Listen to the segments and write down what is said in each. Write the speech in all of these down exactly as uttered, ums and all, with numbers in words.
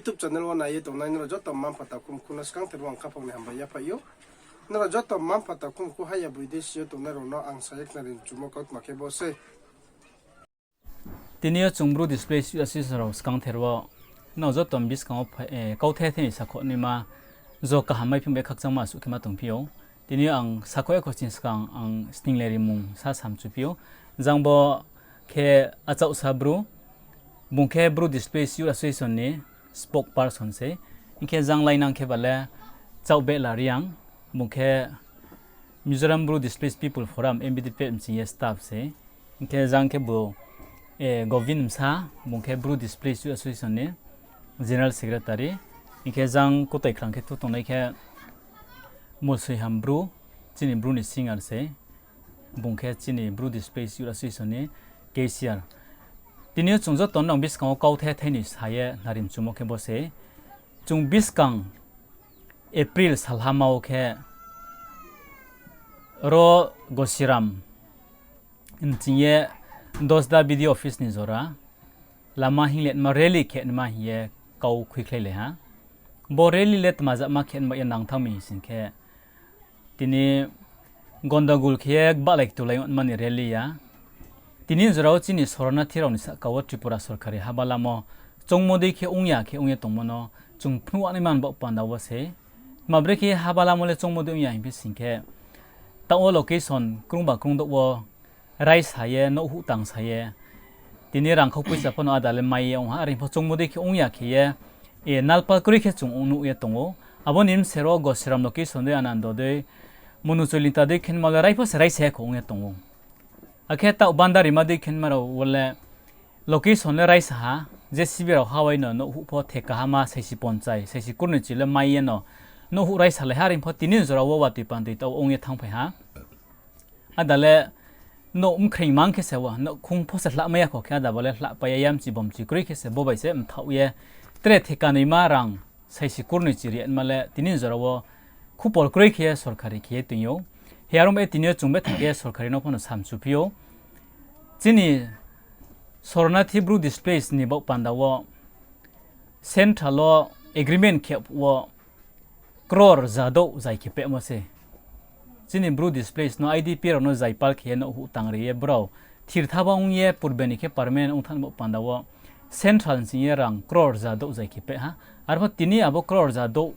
YouTube channel wo nai ye tongnai nrao joto mma-mpha takhumkhu no skangther wo ang khaphang ni hambai yaphaih ou. Nrao joto mma-mpha takhumkhu haya boi dei si yo tongnai rao no ang sa ye khnari mchumo kautma khe bo sei. Tini yo chung Bru Displaced Youth Association rao skangther wo nrao joto ni buskang wo phai, eh, kauthai thai ni sakhouh naima jo kaham mai phi bai khakchangma asuh khe ma tongphi ou. Tini yo ang sakhouh ya kho ching skang ang sning le rimung sa samchuphi ou. Jang bo khe Achaohsa Bru, bung khe Bru Displaced Youth Association ni spokesperson sei. Hing khe jang lainang khe ba le Chaohbehla Reang, bung khe Mizoram Bru Displaced People Forum, M B D P mching ye staff sei. Hing khe jang khe bo, eh, Govin Msa, bung khe Bru Displaced Youth Association ni general secretary. Hing khe jang kutai khrang khe thu tongnai khe Molsoiham Bru, chini Bru ni singer sei. Bung khe chini Bru Displaced Youth Association ni cashier. Tini yo chung joto nrao buskang wo kauthai thai ni sa ye nari mchumo khe bo sei. Chung buskang April salhama wo khe ro Gosiram nching ye Dosda B D O office ni jora lama hing le tma rally khe naima hing ye kau khuikhlailai ha. Bo rally le tma jama khe nma ye nangthang mi hing sing khe, tini gondogol khe ye gbahlai ktulai ongma ni rally ya. Tini jora wo chini sornathi rao ni sahka wo Tripura sorkari habalamo choungmo dei khe ong ya khe ong ye tongmo no chung phnuh naima ni baoh panda wo sei. Tma brekhe habalamo le choungmo dei ong ya hing phi sing khe, taoh wo location krungba krungdouh wo raisa ye nouhhuh tangsa ye, tini rangkhau poisa pho no áda le mai ye ong ha, are pho choungmo dei khe ong ya khe ye, e, nalpal kroi khe chung ong nuh ye tong ou. Abo ni bsero Gosiram location dei, Anando dei, Monu Choilinta dei khenma le rai pho se raisa ya kho ong ye tong ou. Akhe taoh Bandarima dei khenma rao wo le location le raisa ha, J C B rao hawai no nouhhuh pho theka ha ma saisi ponchai, saisi kurnoichi le mai ye no nouhhuh raisalai ha, are pho tini jora wo watoi pantoi taoh ong ye thanngphai ha. Áda le nouh mkhreing mang khe se wo, nouhkhong pho se hlah mai ya kho khe, áda bo le hlah pai ya, yamchi bomchi kroi khe se, bo bai se mthaoh ye tre theka noima rang saisi kurnoichi ri ma le tini jora wo khupor kroi khe ye sorkari khe ye toing ou. He aro mo ye tini yo chung betha khe sorkari no pho no samchuphi ou. Chini sornathi Bru displaced ni baoh panda wo central wo agreement khe wo crore rzadouh zai khe pehmo se. Chini Bru displaced no, I D P rao no zai pal khe ye nouhhuh tangri ye brao thirthaba ong ye purbe ni khe permanent ong thanng baoh panda wo central ni sing ye rang crore rzadouh zai khe peh ha. Arpho tini abo crore rzadouh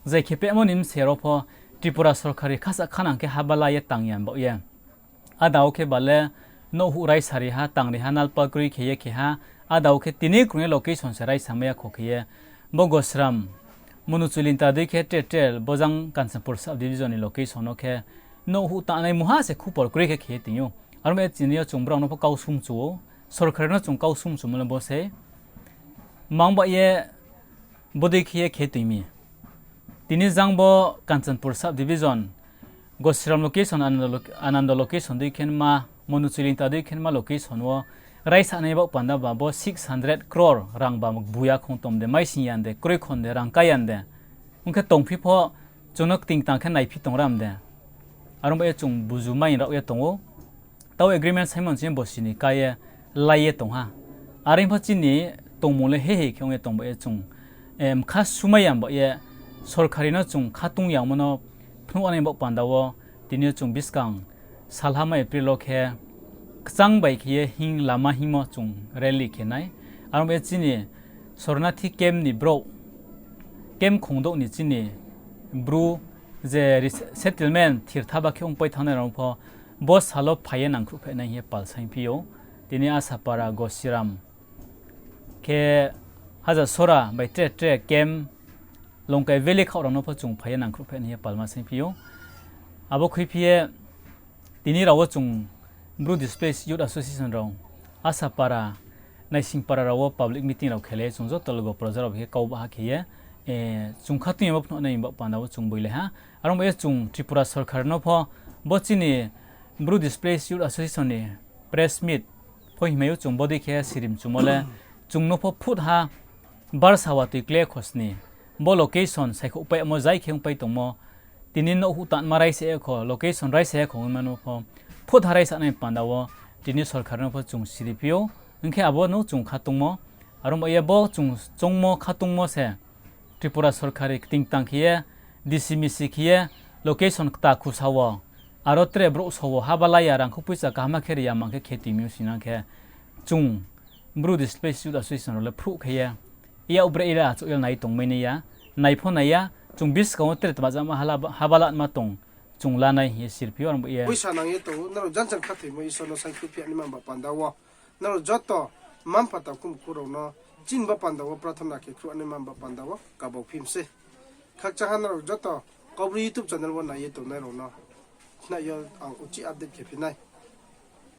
zai khe pehmo ni bsero pho Tripura sorkari khasa khanang khe habala ye tang ya baoh ye. Áda wo khe ba le nouhhuh raisa ri ha, tangri ha, nalpal kroi khe ye khe ha. Áda wo khe tini krung ye location se raisa mai ya kho khe ye. Bo Gosiram, Monu Choilinta dei khe tre tre bo jang Kanchanpur sub division ni location no khe nouhhuh tangnai mungha se khupor kroi khe khe ye toing ou. Aro mo ye chini yo chung brao no pho kau sumchu ou, sorkari no chung kau sumchumo le bo se. Mang ba ye bodei khe ye khe toing mi. Tini jang bo Kanchanpur sub division, Gosiram location, Anando lo-, Anando location dei khenma, Monu Choilinta dei khenma location wo raisa nai baoh panda ba bo six hundred crore rang ba buya khong tom de, maising ya de, kroi khon de, rang kai ya de. Ong khe tongphi pho chung no kting tang khe naiphi tong ram de. Aro mo ye chung buju mai rao ye tong ou. Tao agreement saimo ni sing bo sini kai ye lai ye tong ha. Are pho chini tongmung le he he khe ong ye tong ba ye chung, eh, mkha sumai ya ba ye sorkari no chung khatung yangmo no phnuh nai baoh panda wo tini yo chung buskang salhama April wo khe kchang bai khe ye hing lama hingmo chung rally khe nai. Aro mo ye chini sornathi camp ni brouh, camp khongdouh ni chini Bru je res-, settlement thirthaba khe ongpai thanngnai rao pho bo sal wo phai ye nangkhruh phehnai hing ye pal saingphi ou. Tini Asapara, Gosiram, khe Hajasora bai tre tre camp, Longkai Valley khaoh rao no pho chung phai ye nangkhruh phehnai hing ye palma saingphi ou. Abo khuiphi ye tini rao wo chung Bru Displaced Youth Association rao, Asapara, Naisingpara rao wo public meeting rao khelai ye chung joto logo proja rao bai khe kau baha khe ye, eh, chung khatung yamo phnuh nai baoh panda wo chung boilai ha. Aro mo ye chung Tripura sorkar no pho bo chini Bru Displaced Youth Association ni press meet pho himai ou chung bodei khe sirimchumo le chung no pho phut ha barsa watoi kle khosni bo location saikhouh paimo zai khe ongpai tongmo. Tini nouhhuh tanma raisa ya kho, location raisa ya kho hingma no pho phut ha raisa nai panda wo tini sorkar no pho chung siriphi ou. Hing khe abo no chung khatungmo Aro ba ye bo chung choungmo khatungmo se Tripura sorkari kting tang khe ye, D C misi khe ye, location kta khusa wo, aro tre brouh so wo haba la ya, rangkhou poicha kaham khe ri ya, mang khe kheti mi sinang khe, chung Bru Displaced Youth Association rao le phruh khe ye, yak bre ila achouh ye nai tongmai nai ya, nai pho nai ya, chung buskang wo tre tma jama hala-, haba la ma tong, chung la nai hing ye sirphi ou. Aro ba ye poisa nang ye tong ou, nrao janchang khathoimo Isor no saingkhruh phi ya naima ba panda wo. Nrao joto mma-mpha takhu-mkhu rao no chini ba panda wo prathona khe khruh naima ba panda wo kabau phi mi sei. Khakchang ha nrao joto Kaubru YouTube channel wo nai ye tongnai rao no khna yo ang uchih update khe phi nai.